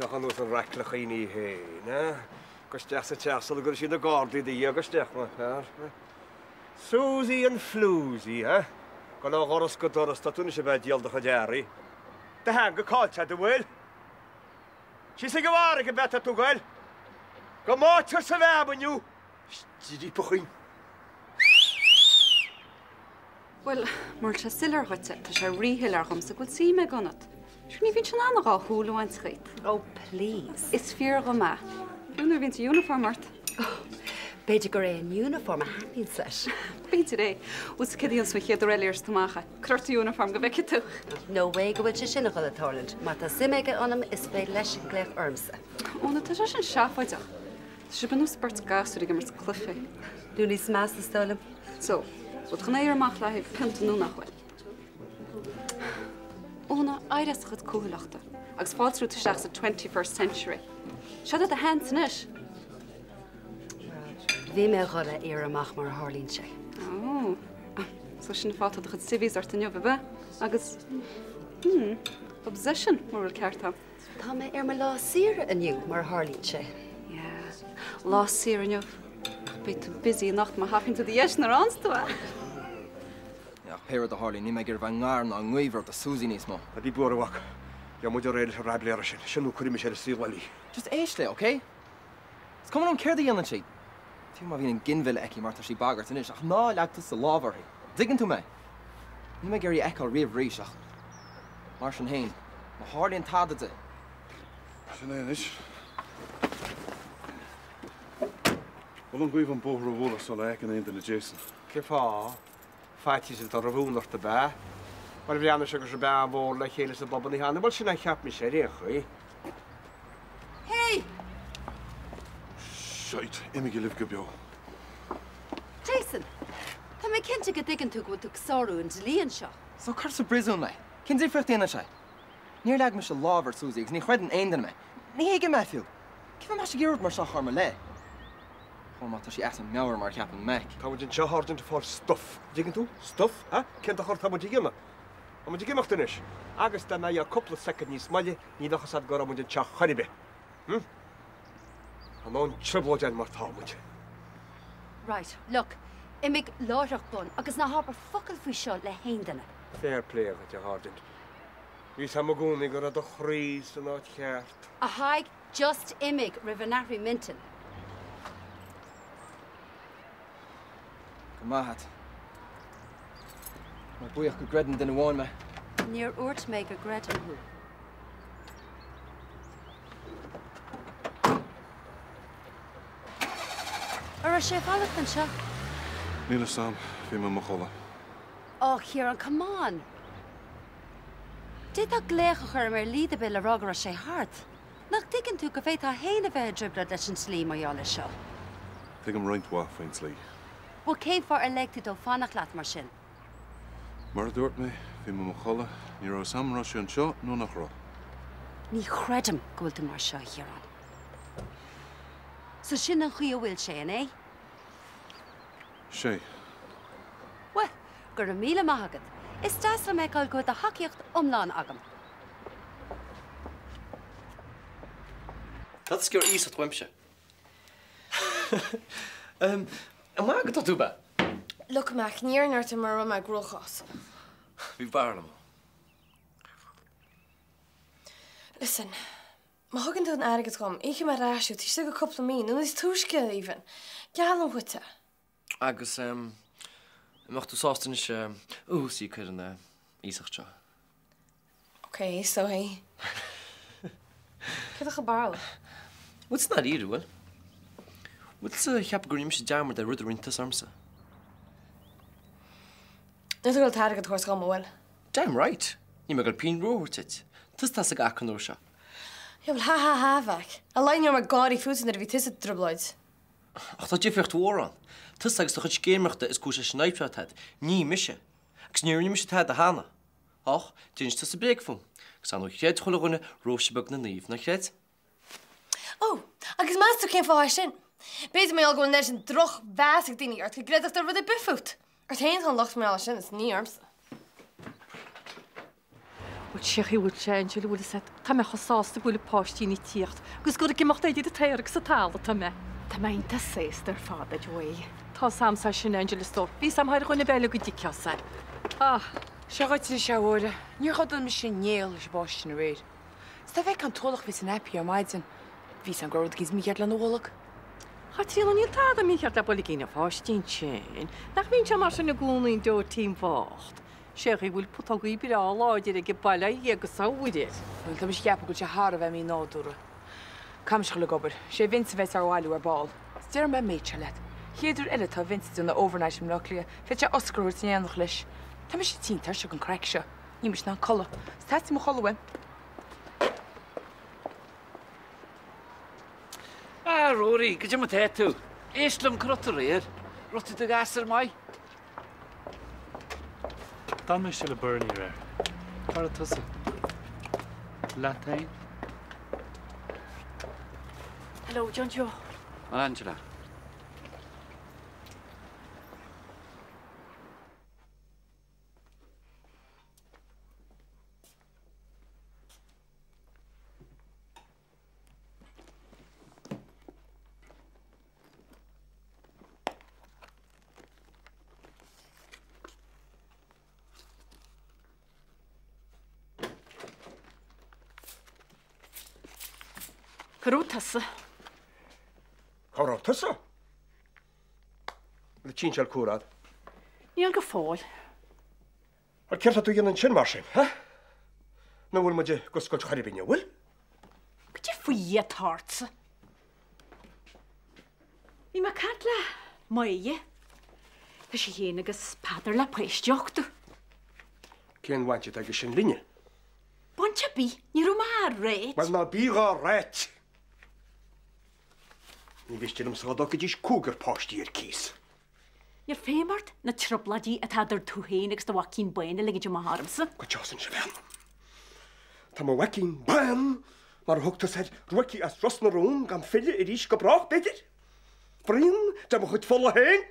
Féach ar nós an raicleachaín í féin, eh? Gabh isteach sa teach sula gcuirfidh siad na gardaí do dhia, gabh isteach, mo fhear. Susie an Floozie, eh? Dul ó dhoras go doras, tá tú anois a bheith ag díol do chuid earraí. Do theanga caillte agat, an bhfuil? Síos ag an bhfarraige ab ea tá tú ag goil? Go mbáitear sa bhfeamainn thú! Striapachín. Bhuel, mura bhfuil sé soiléir dhuitse, tá sé ríshoiléir dhomsa go bhfuil suim aige ionat. Sure ní bhíonn sé in ann a dhá shúil a bhaint dhíot. Oh, please. Is fíor dhom é. Fiú nuair a bhíonn uniform ort. Oh, b'fhéidir gur é an uniform a thaitníonns leis. B'fhéidir é. Bhfuil 's céard a dhéanfas an chéad uair eile a iarrfas tú amach é. Cuir ort uniform go bhfeicfidh tú. No way go bhfuil sé sin a dhul ag tarlúint. Má tá suim aige ionam, is féidir leis glaoch ormsa. Úna, tá sé sin seafóideach. Tá sibh ar nós beirt gasúr ag imirt cluiche. Nó níos measa, is dóigh liom. So, bhfuil tú chun éirí amach le haghaidh pionta nó nach bhfuil? Úna, éirigh as do chuid cúthaileachta agus fáilte romhat isteach sa 21st century. Seo do do sheans anois. Bhí mé a dhul a éirí amach mar a tharlaíonn sé. Oh, so sin an fáth atá do chuid civvies ort inniu, ab ea? Agus, hmm, obsession, mura bhfuil ceart agam. Tá mé ar mo lá saoire inniu, mar a tharlaíonn sé. Yeah, lá saoire inniu. Ach beidh tú busy anocht má thapaíonn tú do dheis nuair a fhaigheanns tú é. Yeah, ach pé rud a tharlaíonn, níl mé ag iarraidh bheith i ngar ná i ngaobhar do Susie níos mó. Ná bí buartha, a mhac. Gheobhaidh muid réidh leis an raibiléara sin. Sin nó cuirfidh mise ar an saol eile í. Just éist léi, ok? Is cuma liom céard a dhéanann sí. Fiú má bhíonn an ginmhilleadh aici mar tá sí ag bagairt anois, ach ná leag tusa lámh uirthi. Dtuigeann tú mé? Níl mé ag iarraidh í a fheiceáil riamh arís ach, mar sin féin, má tharlaíonn tada di. Sin é anois. Mholfainn daoibh an bóthar a bhualadh sula bhfeiceann aon duine Jason. Cén fáth? Faitíos an dorobh ort ab ea? Mar bhreathnaigh sé go raibh bean mhór le chéile sa bpub an oíche cheana. Bhuel, sin a cheap mise ar aon chaoi. Hey! Shite, imígí libh go beo. Jason, tá mé cinnte go dtuigeann tú go bhfuil tú ag sárú an dlí anseo. So cuir sa bpríosún mé. Cén difríocht a dhéanann sé? Níor leag mise lámh ar Susie agus ní chreideann aon duine mé. Ní thuigim é fiú. Cén fáth a mbeadh sí ag iarraidh rud mar seo a chur i mo leith? Chomh maith tá sí as a meabhair mar a cheapann Mac. Tá muid anseo a Sháirsint ag fáil stuif. Dtuigeann tú? Stuif, ha? Cén dochar atá muid a dhéanamh? Tá muid ag imeacht anois. Agus dá mbeifeá cúpla soicind níos moille ní bheadh fhios a'd go raibh muid anseo chor ar bith. Hm? Tá an trioblóid againn mar tá muid. Right, look, imigh láithreach bonn agus ná habair focal faoi seo le haon duine. Fair play dhuit, a Sháirsint. Bhí 'fhios a'm i gcónaí go raibh do chroí san áit cheart. A Thaidhg, just imigh roimh a n-athraím m'intinn. Go maith a't. Tá mé buíoch go gcreideann duine amháin mé. Níor dhúirt mé go gcreidim thú. An raibh sé ag fanacht anseo? Níl fhios a'm, bhí mé i mo chodladh. Oh, Ciarán, come on! D'fhéadfá glaoch a chur orm ar lead ar bith le rá go raibh sé thart. Nach dtuigeann tú go bhféadfá féin a bheith i dtrioblóid leis an dlí mar gheall air seo? Tuigim roinnt mhaith faoin dlí. Bhuel, cén fáth ar lig tú dó fanacht leat mar sin? Mar a dúirt mé, bhí mé i mo chodladh, ní raibh fhios a'm an raibh sé anseo nó nach raibh. Ní chreidim go bhfuil tú mar seo, a Chiaráin. So sin an chaoi a bhfuil sé, an é? Sé. Bhuel, go raibh míle maith agat. Is deas liom fheiceáil go bhfuil do thacaíocht iomlán agam. Tá tú ag iarraidh iasacht uaimse. An maith go tá tú be? Look, Mac, ní iarrainn ort mura raibh mé i gcruachás. Bhí barra liom. Listen, má thugann tú an airgead dhom, íocfaidh mé ar ais thú, taobh istigh de cúpla mí, nó níos túisce, even. Geallaim dhuit é. Agus an mbeadh tú sásta anois ús a íoc ar an iasacht seo? Ok, so hey. Céard atá chomh barúlach? Bhfuil tú i ndáiríre, bhfuil? Bhfuil tusa ag ceapadh gur rinne mise dearmad ar rud a rinne tusa ormsa? Níl tú ag dul t-airgead a thabhairt dhom, an bhfuil? Damn right! Níl mé ag dul pingin rua a thabhairt duit. Tusa atá sa gcac an uair seo. Yeah, well, ha ha ha, a mhac. Ar a laghad ní raibh mé ag gáirí fútsa nuair a bhí tusa i dtrioblóid. Ach tá difríocht mhór ann. Tusa agus do chuid scéiméireachta is cúis leis an fhadhb seo atá agat, ní mise. Agus ní rinne mise tada cheana. Ach, d'inis tusa bréag fúm. Agus ar ndóigh chreid chuile dhuine Róise beag na Naomh, nár chreid? Ó, agus meas tú cén fáth é sin? B'fhéidir mar gheall go bhfuil an oiread sin drochmheas ag daoine ort go gcreidfeadh rud ar bith fút. Ort féin atá an locht mar gheall air sin, is ní ormsa. Bhuel, sé chaoi a bhfuil sé, Angela, bhfuil fhios a't, tá mé chomh sásta go bhfuil an páistín ag tíocht agus gur ag imeacht idir an t-aer agus an talamh atá mé. Tá mé iontach sásta ar fad, a Joey. Tá 'fhios a'msa sin, Angela, a stór. Bhí 'fhios a'm thar dhuine ar bith eile go dtuigfeá-sa. Ah. Seo dhuit anois é, a Mháire. Níor chodail mise néal leis an bpáiste sin aréir. 'S dá bhfeicfeá an t-ualach a bhí san nappy ar maidin, bhí 'fhios a'm go raibh rud eicínt mícheart lena bholg. A Chaitríona, níl tada mícheart le boilgín an pháistín sin. Nach mbíonn sé mar sin i gcónaí, an deoitín bocht. Sé chaoi a bhfuil putógaí breá láidir aige bail ó Dhia agus ó Mhuire air. Bhuel, tá mise ag ceapadh go bhfuil sé thar a bheith mí-nádúrtha. Caithfidh mise a dhul ag obair. Sé Vince a bheas á bhailiú ar ball. Is déarfaidh mé an méid seo leat. Chéad uair eile atá Vince ag déanamh overnight i mBleá Cliath, féadfaidh sé Oscar a thabhairt in éineacht leis. Tá mise tinn tuirseach den craic seo. Níl mise in ann codladh. Is teastaíonn mo chodladh uaim. Ah, Rory, goidé mar tá tú? Éist liom, cá raibh tú aréir? Raibh tú i do ghasúr maith? D'fhan mé istigh le Bernie aréir. Cá raibh tusa? Leat fhéin? Hello, John Joe. Bhuel, Angela. Cá raibh tusa? Cá raibh tusa? Bhfuil an tsinseáil curtha a'd? Níl go fóill. Bhuel, céard tá tú a dhéanamh ansin mar sin, ha? Nó bhfuil muid ag oscailt chor ar bith inniu, bhfuil? Goidé faoi Dhia atá ortsa? Bhí mé ag caint le Máire. Tá sí féin agus Peadar le páiste a uchtú. Cén bhaint atá aige sin linne? Baint ar bith, ní raibh mé á ráit. Bhuel, ná bí dhá ráit! Ní mhiste liomsa dá dtógfaidís cúigear páistí ar cíos. Níor féim ort na trioblóidí atá idir tú féin agus do mhaicín bán a ligint amach ormsa. Goitse as anois, a bhean. Tá mo mhaicín bán, mar a thug tusa air, ruaigthe as Ros na Rún gan filleadh arís go brách, b'fhéidir. Braon de mo chuid fola féin.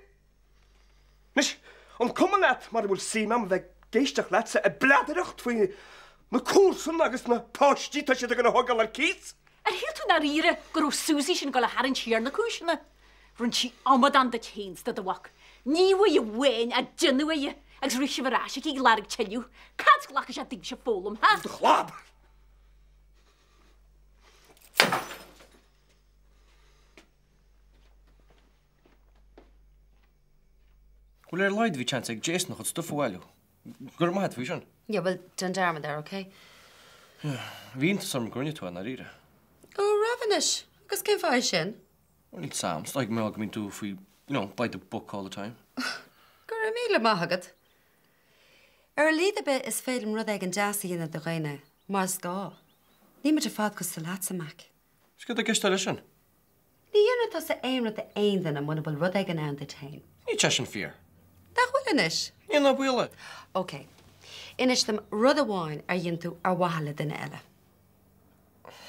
Anois, an cuma leat mara bhfuil suim a'm a bheith ag éisteacht leatsa ag bleadaireacht faoi na comharsana agus na páistí tá siad ag dul a thógáil ar cíos? Ar shíl tú ndáiríre go raibh Susie sin ag dul a tharraingt siar na cúiseanna? Rinne sí amadán duit féin 's de do mhac. Ní uaidh amháin a déanadh é agus rith sibh ar ais aici ag lorg tuilleadh. Cad ghlacfaidh sé daoibhse foghlaim, ha? Do chlab! Bhuel, ar a laghad bhí chance ag Jason a chuid stuif a bhailiú. Go raibh maith agat faoi sin. Yeah, bhuel, déan dearmad air, ok? Yeah, bhí iontas orm gur rinne tú é, i ndáiríre. Ó, raibh anois. Agus cén fáth é sin? Bhuel, níl 's a'm, is dóigh go mbíonn tú faoi, you know, by the book all the time. Go raibh míle maith agat. Ar a laghad ar bith is féidir liom rud éigin deas a dhéanamh do dhaoine, mar is gá. Níl muid ar fad cosúil leatsa, Mac. Is céard atá i gceist leis sin? Ní dhéanann tusa aon rud d'aon duine muna bhfuil rud éigin ann duit féin. Níl sé sin fíor. Nach bhfuil anois? Níl ná baol air. Ok. Inis dom rud amháin ar dhein tú ar mhaithe le duine eile.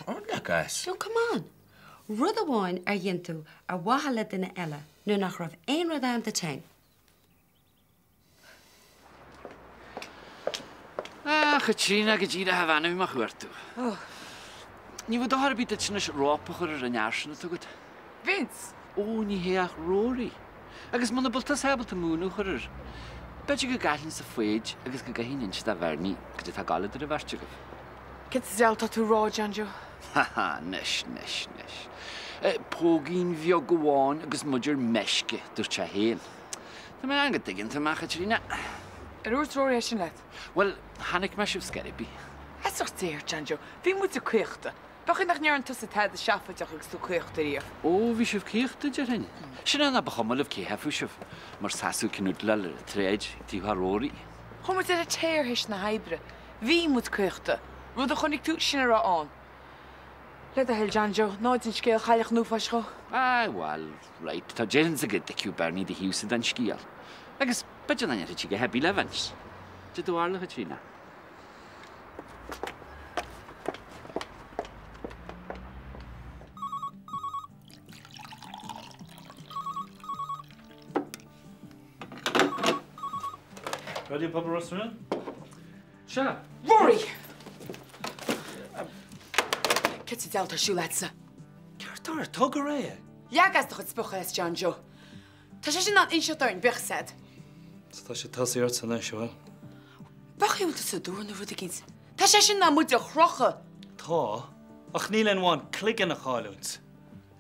Ó, leag as. No, come on. Rud amháin ar dhein tú ar mhaithe le duine eile nuair nach raibh aon rud ann duit féin. A Chaitríona, go díreach a bhean, a bhí mé a chuartú. Ní bheadh dochar ar bith duit anois rópa a chur ar an fhear sin atá agat. Vince! Ó, ní hé ach Rory. Agus muna bhfuil tusa ábalta múineadh a chur air, b'fhéidir go gcaillfinnse foighid agus go gcaithfinn inse do Bhernie cad é atá ag gabháil idir an bheirt agaibh. Cad sa diabhal tá tú a rá, John Joe? Ha ha, anois, anois, anois. Póigín bheag amháin agus muid ar meisce, dúirt sé féin. Tá mé ann go dtuigeann tú mé, a Chaitríona. Ar dhúirt Rory é sin leat? Bhuel, chonaic mé sibh scor ar bith. Feasacht Dé ort, John Joe. Bhí muide caochta. B'é an chaoi nach ndearna tusa tada seafóideach agus tú caochta riamh. Ó, bhí sibh caochta, déarfainn. Sin é ná ba chuma libh cé theipfeadh sibh, mar seasamh cnúdláil ar an tsráid taobh le Rory. Chuaigh muid ar an tear théis na hoibre. Bhí muid caochta. Rud a chonaic tú, sin a raibh ann. Le do thoil, John Joe, ná déan scéal chailleach an uafáis dhó. Aye, bhuel, right, tá déarfainnse go dtuigfeadh Bernie do thaobhsa den scéal. Agus b'fhéidir nach ndéarfaidh sí go heibí le Vince. Cad é do bharúil, a Chaitríona. Raidió Pobal Ros na Rún? Sea. Rory! Céard sa diabhal atá ar siúl agatsa? Ceart ar tugadh é. Leag as do chuid spochadh as John Joe. Tá sé sin in ann inseacht orainn, bíodh 'fhios a'd. So tá sé tosaithe ortsa anois, an bhfuil? Bheadh a fhios tusa dúr nó rud eicínt. Tá sé sin in ann muid a chrochadh! Tá, ach níl aon mhaith an cloigeann a chailliúint.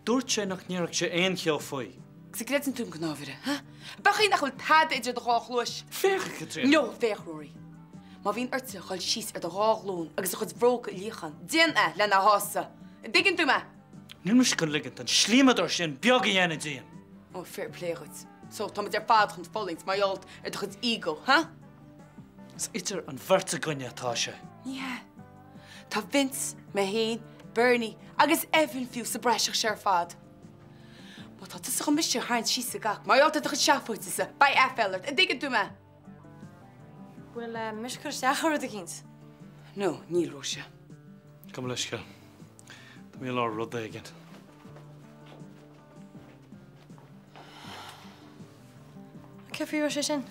Dúirt sé nach ndéarfadh sé aon cheo faoi. Agus an gcreideann tú an cnámhaire, ha? Bheadh nach bhfuil tada idir do dhá chluais. Féach, a Chaitríona. No, féach, Rory. Má bhíonn ortsa dhul síos ar do dhá ghlúin agus do chuid bhróga a líochán, déan é lena shásamh. An dtuigeann tú mé? Níl mise chun ligint don slíomadóir sin beag a dhéanamh díom. Ó, fair play dhuit. So, táimid ar fad chun fulaingt mar gheall ar do chuid ego, ha? Is idir an bheirt againne atá sé. Ní hea. Tá Vince, mé féin, Bernie agus Evan fiú sa bpraiseach seo ar fad. Má tá tusa chun mise a tharraingt síos sa gcac mar gheall ar do chuid seafóidese, beidh aiféala ort, an dtuigeann tú mé? Bhfuil mise ag cur isteach ar rud eicínt? No, níl, Róise. Gabh mo leithscéal. Tá mé i lár rud éigin. Cé faoi raibh sé sin?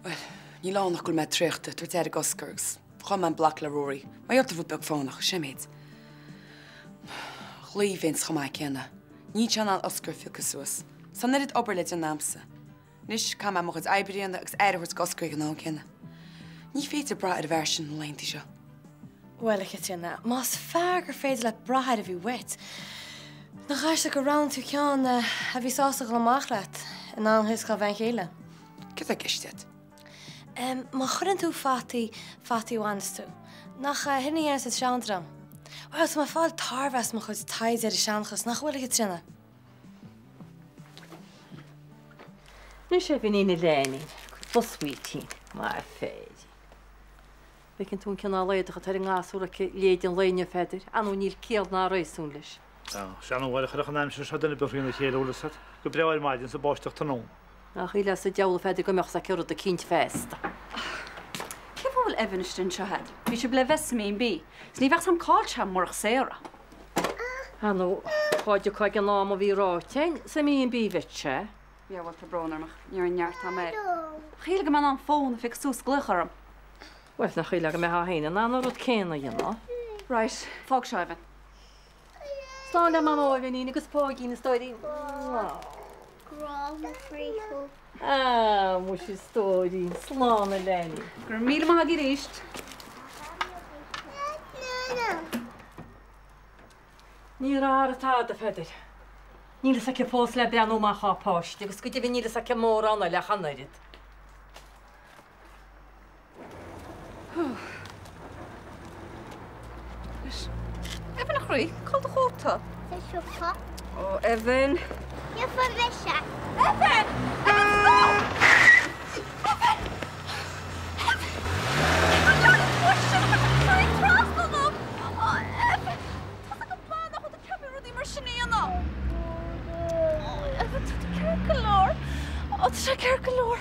Bhuel, níl ann ach go bhfuil mé traochta, tabhairt aire d'Oscar agus chaill mé an bloc le Rory. Mar gheall ar rud beag fánach, sin é an méid. Ghlaoigh Vince chomh maith céanna. Níl sé in ann Oscar a phiocadh suas. Tá an oiread obair le déanamh a'msa. Anois, caithfidh mé mo chuid oibre a dhéanamh agus aire a thabhairt d'Oscar ag an am céanna. Ní féidir brath ar an bhfear sin na laethanta seo. Bhuel, a Chaitríona, más fear gur féidir leat brath air a bhí uait, nach aisteach gur roghnaigh tú ceann a bhí sásta dhul amach leat in ann thuis dhá bhean chéile? Céard atá i gceist agat? Má chuireann tú fataí, fataí a bhaineas tú, nach shin a dhéanas an seandream? Bhuel, tá mé ag fáil tairbhe as mo chuid taighde ar an seanchas, nach bhfuil, a Chaitríona? Anois a Eibhnín a leainín, mo sweeteen, my féirín. Bhfeiceann tú an cineál éadach atá ar an ngasúr aici léide an lae inniu, a Pheadair, ar ndóigh níl ciall ná réasún leis. Sea, nó a chuirfeadh an aimsir seo duine ar bith thrína chéile, bhfuil fhios agat, go breá ar maidin is ag báisteach tráthnóna. Ach shílfeá sa diabhal a Pheadair go mbeadh 's aici rud eicínt feasta. Cé fáth a bhfuil Evan istigh anseo a'd? Bhí sibh le bheith sa mB&B, 's ní bheadh 's a'm cá'il sé murach Sarah. Ar ndóigh, dhá dtiocfá ag an am a bhí ráite a'inn, sa mB&B bheadh sé. Yeah, bhuel, tá brón orm ach ní raibh neart ama air. Shíl go mbeinn in ann fón a phiocadh suas glaoch orm. Bhuel, nach shílfeá go mbeifeá féin in ann an rud céanna a dhéanamh? Right, fág seo, Evan. Slán le Mamó, a Eibhnín, agus Páidín, a stóirín. Grá mo chroí thú. Ah, muise, a stóirín, slán a leainín. Go raibh míle maith agaibh arís. Níor athraigh tada, a Pheadair. Níl fhios aici fós le breathnú amach dhá páiste agus go deimhin níl fhios aici mórán eile ach an oiread. Evan a chroí, cá bhfuil do chóta? Sa siopa. Ó, Evan. Gheobhaidh mise. Evan! Evan, stop! Evan! Evan! Evan, lean an bus sin agus an croí trasna liom! Ó, Evan! Tá sé go maith nach bhfuil tú ceaptha rudaí mar sin a dhéanamh. Ó, Evan, tá tú ceart go leor. Ó, tá sé ceart go leor.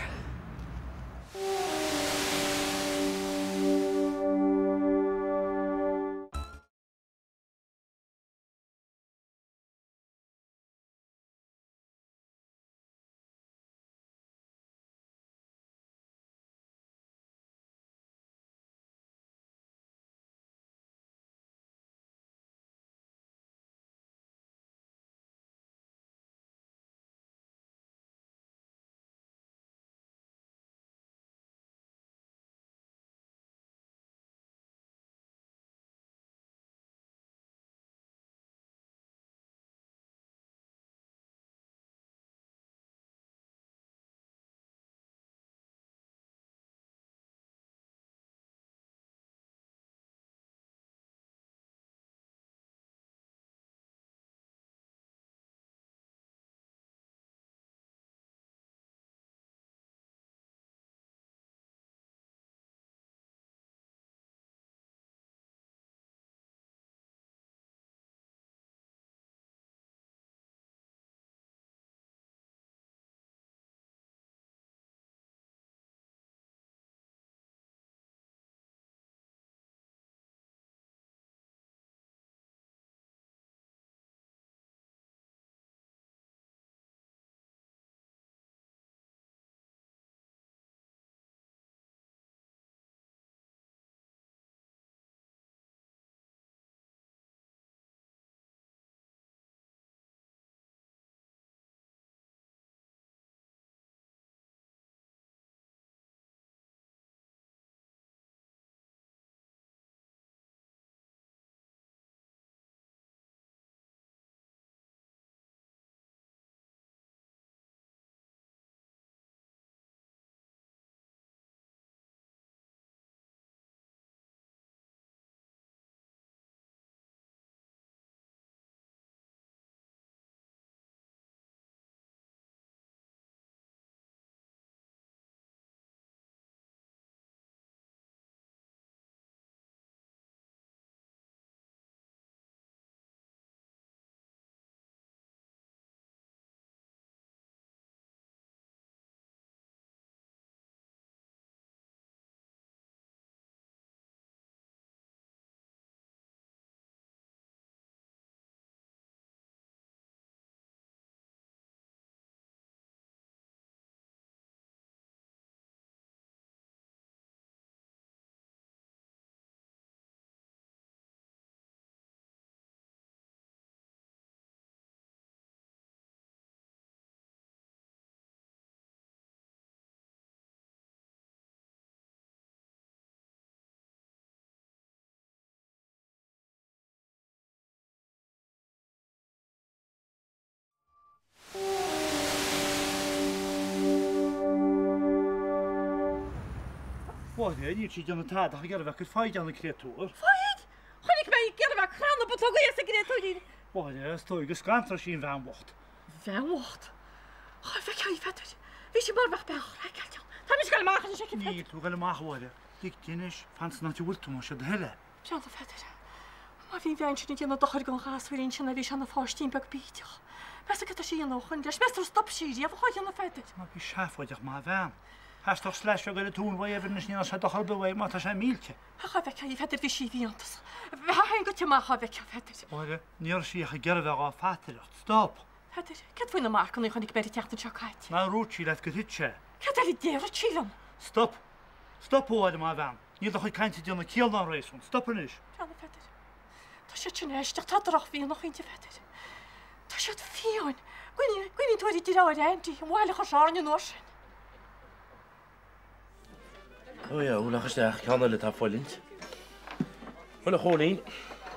Mháire, níl sí ag déanamh tada ach ag iarraidh a bheith ag cur foighid ann, an créatúr. Foighid? Chonaic mé í ag iarraidh a bheith ag crann na bputógaí as an gcréatúirín. Mháire, is dóigh go scanróidh sí an bhean bhocht. Bhean bhocht? Cá bhfeicfeá í, a Pheadair? Bhí sí mar bheadh bean chraiceáilte ann. Tá mise ag goil amach anois aici, a Pheadair. Níl tú ag goil amach, a Mháire. Lig di anois. Fan san áit a bhfuil tú, más é do thoil é. Breathnaigh, a Pheadair. Má bhí an bhean sin ag déanamh dochair don ghasúirín sin ó bhí sé ina pháistín beag bídeach. Meas tú céard tá sí a dhéanamh ó shoin leis? Meas tú ar stop sí riamh dhá dhéanamh, a Pheadair? Ná bí seafóideach, maith a bhean. Theastódh sleais bheag eile tóin uaidh anois ní dhéanfadh sé dochar ar bith uaidh má tá sé millte. Ach cá bhfeicfeá í, a Pheadair, bhí sí bhí iontas. Bheifeá féin goite amach dhá bhfeicfeá, a Pheadair. Mháire, ní raibh sí ach ag iarraidh a bheith dhá pheataireacht. Stop! Pheadair, céard faoi na marcanna a chonaic mé air an tseachtain seo caite? Nár dhúirt sí leat gur thit sé? Céard eile a déarfadh sí liom? Stop! Stop, a Mháire, maith a bhean. Níl do chuid cainte ag déanamh ciall ná réasún. Stop anois! Breathnaigh, a Pheadair. Tá siad sin aisteach. Tá drochmhianach iontu, a Pheadair. Tá siad fiáin. Cuimhníonn tú ar an deartháir Andy, an bhail a chuir sé orainn an uair sin. Ó yeah, ach isteach, ceann eile atá ag fulaingt. Bhuel, a Chóilín,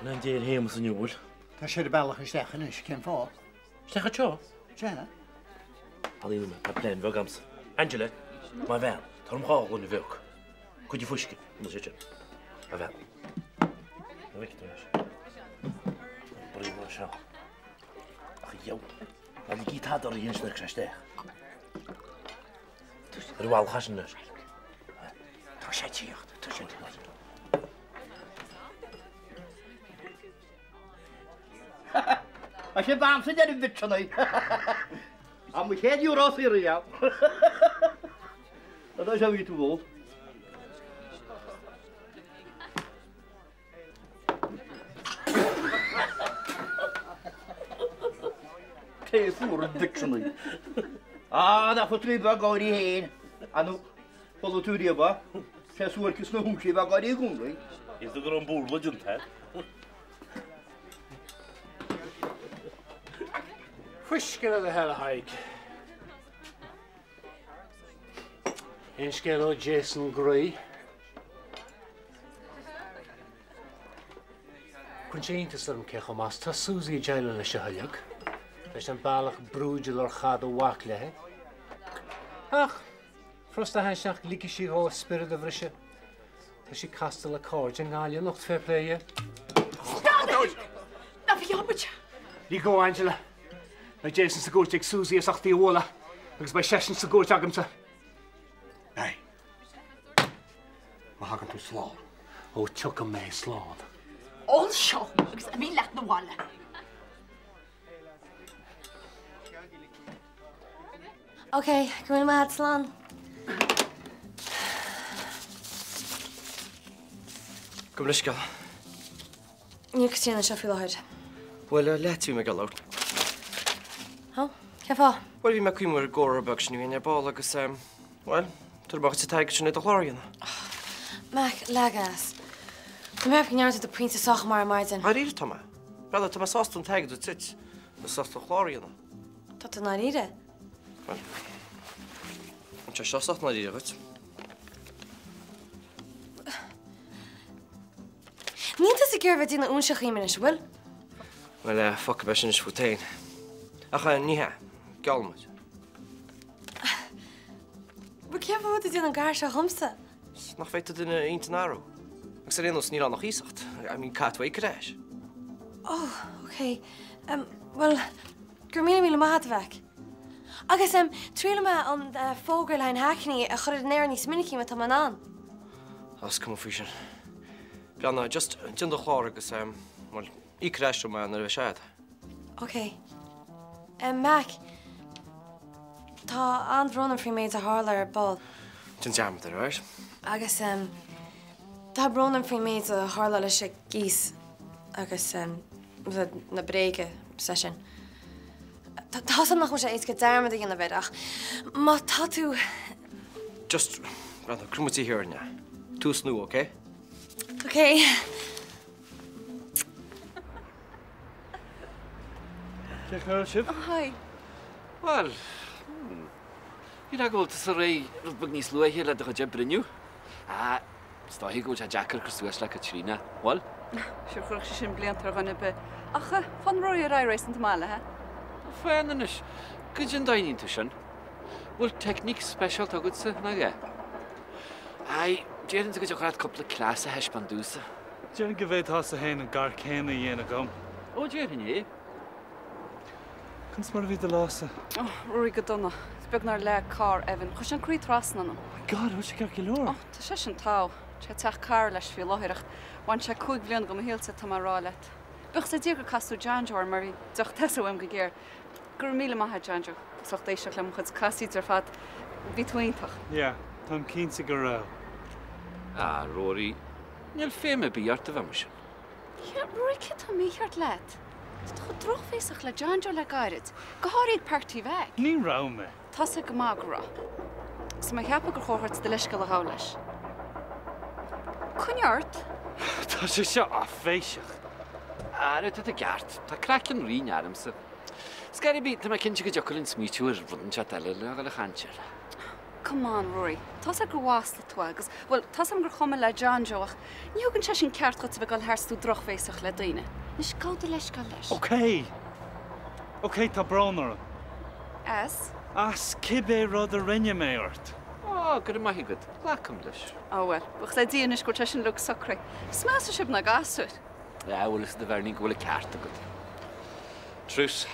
an Dé ar Shéamus inniu, bhfuil? Tá sé ar a bhealach isteach anois, cén fáth? Isteach anseo? Sea. Fan nóiméad, tá plean bheag agamsa. Angela, mo bhean, tabhair dom dhá ghloine bheag. Cuid fuisce, ina sé sin. Mo bhean. An bhfeicfidh tú anois. Brí mar seo. Ach a dheabhail, ná ligí tada oraibh anois nuair a thiocfaidh sé isteach. Ar bhealach as anois. Tá sé ag tíocht, tá sé ag tíocht. Tá sé b'amsa deireadh bitseanna. Tá mo chéad euro saor riamh. Tá sé bhí tú ól. Pé fuar an bitseanna. Á, nach bhfuil tú ag gáirí féin? An chuala tú riamh é? Sé suairceas na húnsaí a bheith ag gáirí i gcónaí. Is go raibh an búrla déanta. Fuisce le do thoil, a Thaidhg. Aon scéal ó Jason Groí? Cuireann sé iontas orm cé chomh maith is tá Suzy ag déileáil leis seo uilig, leis an bealach brúidiúil ar chaith do mhac léi. Ach, furasta a aithint nach ligfidh sí dhó a spiorad a bhriseadh. Tá sí casta le cairde i nGaillimh anocht, fair play di. Stop it! Ná bí ambaiste! Lig go, Angela. Beidh Jason sa gcúirt ag Suzy as ucht í a bhualadh agus beidh seisean sa gcúirt agamsa. Beidh. Má thagann tú slán. Ó, tiocfaidh mé slán. Ól seo agus imigh leat 'na bhaile. Ok, go raibh míle maith agat, slán. Gabh mo leithscéal. Níl Caitríona anseo faoi láthair. Bhuel, leat a bhí mé ag dul a labhairt. Ó, cén fáth? Bhuel, bhí mé ag cuimhniú ar an gcomhrá beag sin a bhí againn ar ball agus, bhuel, tabhair amach an t-airgead sin le do chlár a dhéanamh. Mac, leag as. Tá mé ag ceapadh go ndearna tú do phointe sách maith ar maidin. Dáiríre tá mé. Bhuel, tá mé sásta an t-airgead a thabhairt duit as ucht an clár a dhéanamh. Tá tú i ndáiríre? Bhuel, an sé seo sách ndáiríre dhuit? Níl tusa ag iarraidh a bheith ag déanamh óinseach dhíom anois, an bhfuil? Bhuel, fágfaidh mé sin anois fút féin. Ach ní hea, geall muid. Bhuel, cén fáth a bhfuil tú ag déanamh an gar seo dhomsa? Nach bhféadfadh duine a intinn a athrú? Agus ar aon nós, níl ann ach iasacht. I mean, caithfidh tú íoc ar ais. Oh, ok. Bhuel, go raibh míle míle maith agat, a Mhac. Agus triailfidh mé an fógra le haghaidh na haicní a chur ar an aer níos minicí má tá mé in ann. Tá is cuma faoi sin. Breathnaigh, just déan do chlár agus, bhuel, íoc ar ais liom é nuair a bheidh sé agat. Ok. Mac, tá an-bhrón orm faoin méid a tharla ar ball. Déan dearmad air, alright? Agus tá brón orm faoin méid a tharla leis an gcíos agus na bréaga sa sin. Tá 's agam nach bhfuil sé éasca dearmad a dhéanamh air ach má tá tú. Just, breathnaigh, cuirfidh muid thiar orainn é. Tús nua, ok? Ok. Cén chaoi a bhfuil sibh? Oh, hi. Bhuel, bhí mé go bhfuil tusa réidh rud beag níos luaithe le do chuid oibre inniu. Ah, is dóiche go bhfuil sé deacair cur suas le Caitríona, bhfuil? Sure, chuirfeadh sé sin blianta ar dhuine ar bith. Ach fán Rory ar aghaidh réasúnta maith léi. Fan anois, goidé an dóigh a ndéanann tú sin? Bhfuil teicníc speisialta agatsa, nach ea? Aye, Déarfainnse go dtiocfadh leat cúpla cleas a thaispeáint domhsa. Déarfainn go bhféadfása féin an gar céanna a dhéanamh dhom. Ó, déarfainn é. Conas mar a bhí do lá-sa? Ó, Ruairí, go dona. Is beag nár leag carr Evan. Chuir sé an croí trasna ionam. My God, bhfuil sé ceart go leor? Ó, tá seisean togha. Tá sé ag teach cara leis faoi láthair ach bhain sé 5 bhliana de mo shaolsa, tá mé a rá leat. Buíochas le Dia gur casadh John Joe orm mar bhí deoch tusa uaim go géar. Go raibh míle maith a't, John Joe, as ucht éisteacht le mo chuid casaoide ar fad. Bhí tú iontach. Yeah, táim cinnte go raibh. Ah, Rory, níl feidhm ar bith ort a bheith mar sin. Yeah, Rory, céard atá mícheart leat? Tá tú chomh drochbhéasach le John Joe le gairid, go háirithe ag Party Mheaic. Ní raibh mé. Tá's agat go maith go raibh. Agus tá mé ag ceapadh gur chóir dhuit do leithscéal a ghabháil leis. Coinnigh ort. Tá sé seo áiféiseach. Ara, tá tú ceart. Tá craiceann righin ormsa. Scor ar bith, tá mé cinnte go dtiocfadh linn smaoitiú ar rud inteacht eile le dhul a chaint air. Come on, Rory. Tá's agat gur mhaslaigh tú é agus, bhuel, tá's agam gur chuma le John Joe ach ní thugann sé sin ceart dhuit a bheith ag dul thart is tú drochbhéasach le daoine. Anois, gabh do leithscéal leis. Ok! Ok, tá brón orm. As? As cibé rud a rinne mé ort. Á, go raibh maith agat. Glacaim leis. Á bhuel, buíochas le Dia anois go bhfuil sé sin uilig socraithe. Is measa sibh ná gasúir. Á, bhfuil fhios agat a Bheirní go bhfuil an ceart agat. Truce.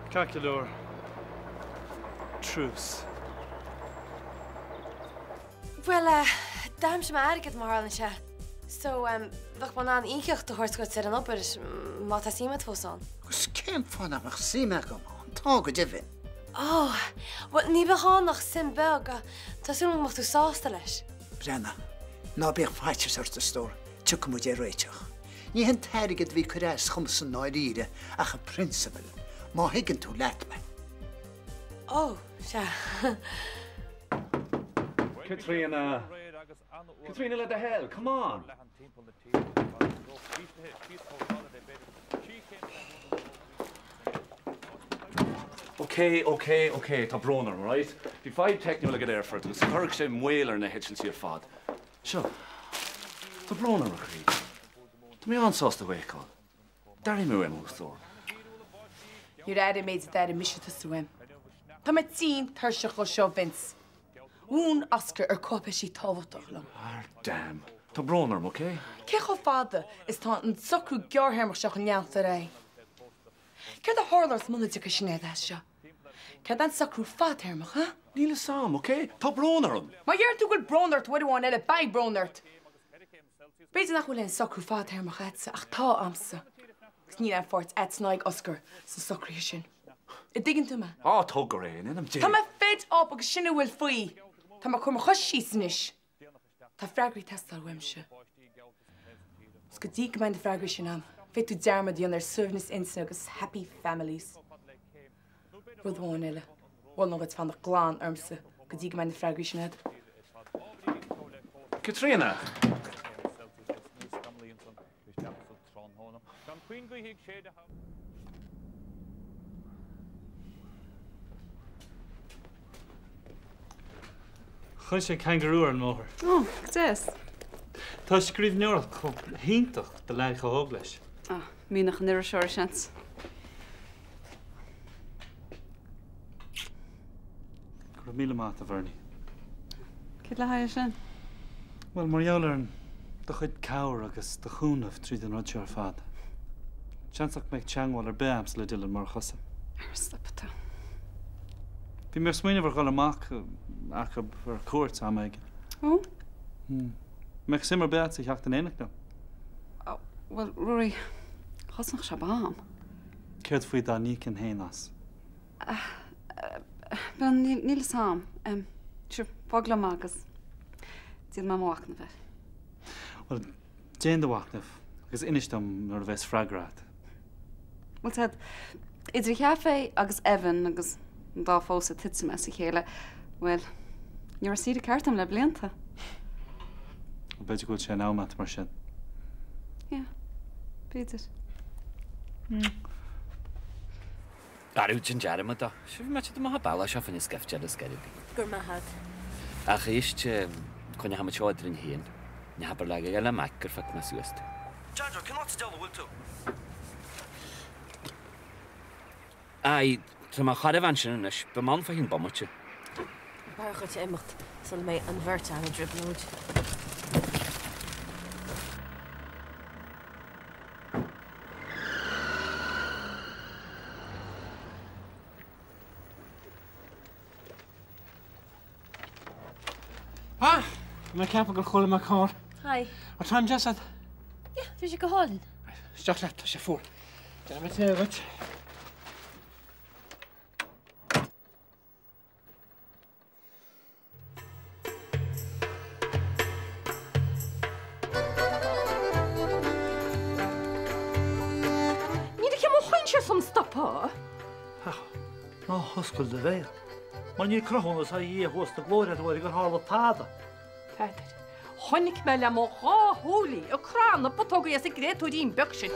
Ceart go leor. Truce. Bhuel, eh, d'aimsigh mé airgead mar tharlaíonn sé. So, em, bheadh mé in ann íocaíocht a thabhairt duit ar an obair má tá suim agat fós ann. Agus cén fáth nach mbeadh suim agam ann? Tá go deimhin. Ó, bhuel, ní bheadh ann ach suim beag. Tá súil agam go mbeadh tú sásta leis. Breathnaigh, ná bíodh faitíos ort, a stór, tiocfaidh muid ar réiteach. Ní hé an t-airgead a bhí ag cur as dhomsa i ndáiríre ach an prionsabal, má thuigeann tú leat mé. Ó, sea. Caitríona! Caitríona, le do thoil, come on! Ok, ok, ok, tá brón orm, alright? Bhí fadhb teicniúil ag an aerfort agus chuir sé moill ar na heitiltí ar fad. Seo. Tá brón orm, a chroí. Tá mé an-sásta thú a fheiceáil. D'airigh mé uaim thú, a stór. Níor airigh an méid a d'airigh mise tusa uaim. Tá mé tinn tuirseach dhó seo, Vince. Mhúin Oscar ar cáipéisí tábhachtach liom. Ah, damn. Tá brón orm, ok? Cé chomh fada is tá an socrú gearrthéarmach seo chun leanacht ar aghaidh? Céard a tharlós muna dtiocfaidh Sinéad as seo? Céard é an socrú fadtéarmach, huh? Níl fhios a'm, ok? Tá brón orm! Má deireann tú go bhfuil brón ort uair amháin eile, beidh brón ort! B'fhéidir nach bhfuil aon socrú fadtéarmach a'dsa, ach tá a'msa. Agus níl aon pháirt a'dsa ná ag Oscar sna socruithe sin. A' dtuigeann tú mé? Á, tóg go réidh, in ainm Dé! Tá mé fed up agus sin a bhfuil faoi! Tá mé ag cur mo chois síos anois. Tá freagraí ag teastáil uaimse. Agus go dtí go mbeidh na freagraí sin a'm, féadfaidh tú dearmad a dhéanamh ar suaimhneas intinne agus happy families. Rud amháin eile, mholfainn dhuit fanacht glan ormsa go dtí go mbeidh na freagraí sin a'd. Caitríona! Chonaic mé cangarú ar an mbóthar. Ó, go deas. Tá scríbhneoireacht chomh hiontach do leaid chomh hóg leis. Á, mianach an iriseora, seans. Go raibh míle maith agat, a Bhernie. Céard le haghaidh é sin? Bhuel, mar gheall ar do chuid cabhair agus do chúnamh tríd an rud seo ar fad. Seans nach mbeadh teangmháil ar bith a'msa le Dylan murach thusa. Ar stop tú. Bhí mé ag smaoineamh ar dhul amach acu ar cuairt am éigin. Ó? An mbeadh suim ar bith a'dsa theacht in éineacht liom? Bhuel, Ruairí, chosnódh sé am. Céard faoi dá n-íocfainn féin as? Bhuel, níl fhios a'm. Sure, fág liom agus déanfaidh mé mo mhachnamh air. Bhuel, déan do mhachnamh agus inis dom nuair a bheas freagra agat. Bhuel, Ted, idir chaifé agus Evan agus an dá phósadh titim as a chéile, bhuel, ní raibh saoire ceart a'm le blianta. B'fhéidir go bhfuil sé in am a't mar sin. Yeah, b'fhéidir. Arú, déan dearmad dó. Sea, bhí mé ag amach an bealach seo fá choinne scaifte eile scor ar bith. Go raibh maith agat. Ach éist, coinneochaidh muid seo eadrainn féin. Ná habair le le Mac gur phioc mé suas tú. John Joe, cén áit sa diabhal a bhfuil tú? Aye, tá mé chóir a bheith ansin anois. Beidh mé ann fá chionn bomaite. B'fhearr dhuit imeacht sula mbeidh an bheirt a'm i dtrioblóid. Ah! Bhí mé ag ceapadh gur chuala mé carr. Hi. An t-am deas a'd? Yeah, bhí sé go hálainn. Isteach leat, tá sé fuar. Déanfaidh mé tae dhuit. Níl aici mo choinsias um stopadh. Ach ná hoscail do bhéal, mar níl cruthúnas ó Dhia thuas na glóire agat gur tharla tada. Peadar, Chonaic mé le mo dhá shúil í ag crá na bputógaí as an gcréatúirín beag sin.